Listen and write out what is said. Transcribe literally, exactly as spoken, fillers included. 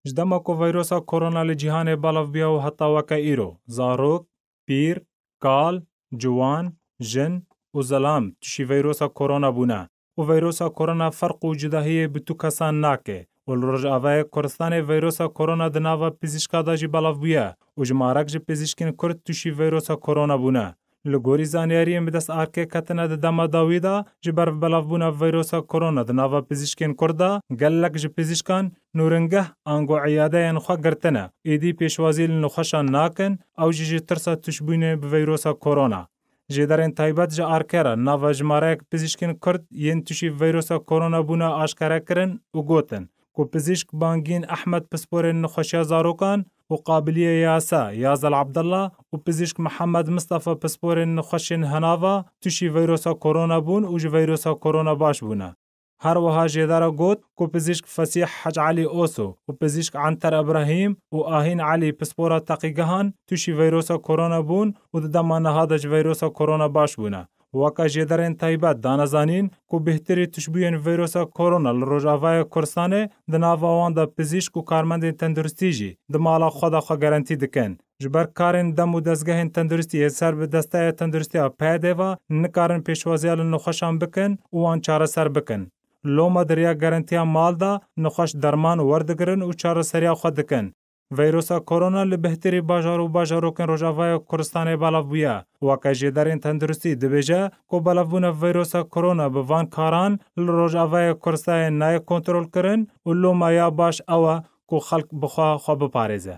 Ji dema ku veyrosa korona li cîhanê belav bûye û heta weke îro, zarok, pîr, kal, ciwan, jin û zelam tuşî veyrosa korona bûne û veyrosa korona ferq û cudahiyê bi tu kesan nake û li Rojavayê Kurdistanê veyrosa korona di nava pizîşka de jî belav bûye û jimarek ji pizîşkên Kurd tuşî veyrosa korona bûne. Li gorî zanyariyên bi dest arkê ketine di dema dawî de, ji ber belavbûna veyrosa korona di nava pizîşkên Kurd de, gelek ji pizîşkan nûringeh ango îyadeyên xwe girtine, êdî pêşwazî li nexweşan nakin, ew jî ji tirsa tuşbûnê bi veyrosa korona. Jêderên taybet ji arkê re nava jimareyek pizîşkên Kurd yên tuşî veyrosa korona bûne aşkere kirin û gotin ku pizîşk Bangîn Ehmed pisporên nexweşiya zarokan û qabiliye yasa Yazel Abdullah û pizîşk Mihemed Mistefa pisporên nexweşên henava tuşî veyrosa korona bûn û ji veyrosa korona baş bûne. Her wiha jêdara got ku pizîşk Fesîh Hec Elî Oso û pizîşk Anter Ibrahîm û Ahîn Elî pispora teqîgehan tuşî veyrosa korona bûn û di dema niha de ji veyrosa korona baş bûne. Weke jêderên taybet dane zanîn ku bêhtirî tuşbûyên veyrosa korona li Rojavayê Kurdistanê di nava wan de pizîşk û karmendên tenduristî jî di mala xwe de xwe gerentî dikin. Ji ber karên dem û dezgehên tenduristî yê ser bi desteya tenduristiya P D ve nikarin pêşwaziya li nexweşan bikin û wan çareser bikin. Loma di riya gerentiya mal de nexweş derman werdigirin û çareseriya xwe dikin. Veyrosa korona li bêhtirî bajar û bajarokên Rojavaya Kurdistanê belav bûye. Weke jêderên tenduristî dibêje ku belavbûna veyrosa korona bi van karan li Rojavaya Kurdistanê nayê kontrolkirin û loma ya baş ew e ku xelk bi xwe xwe biparêze.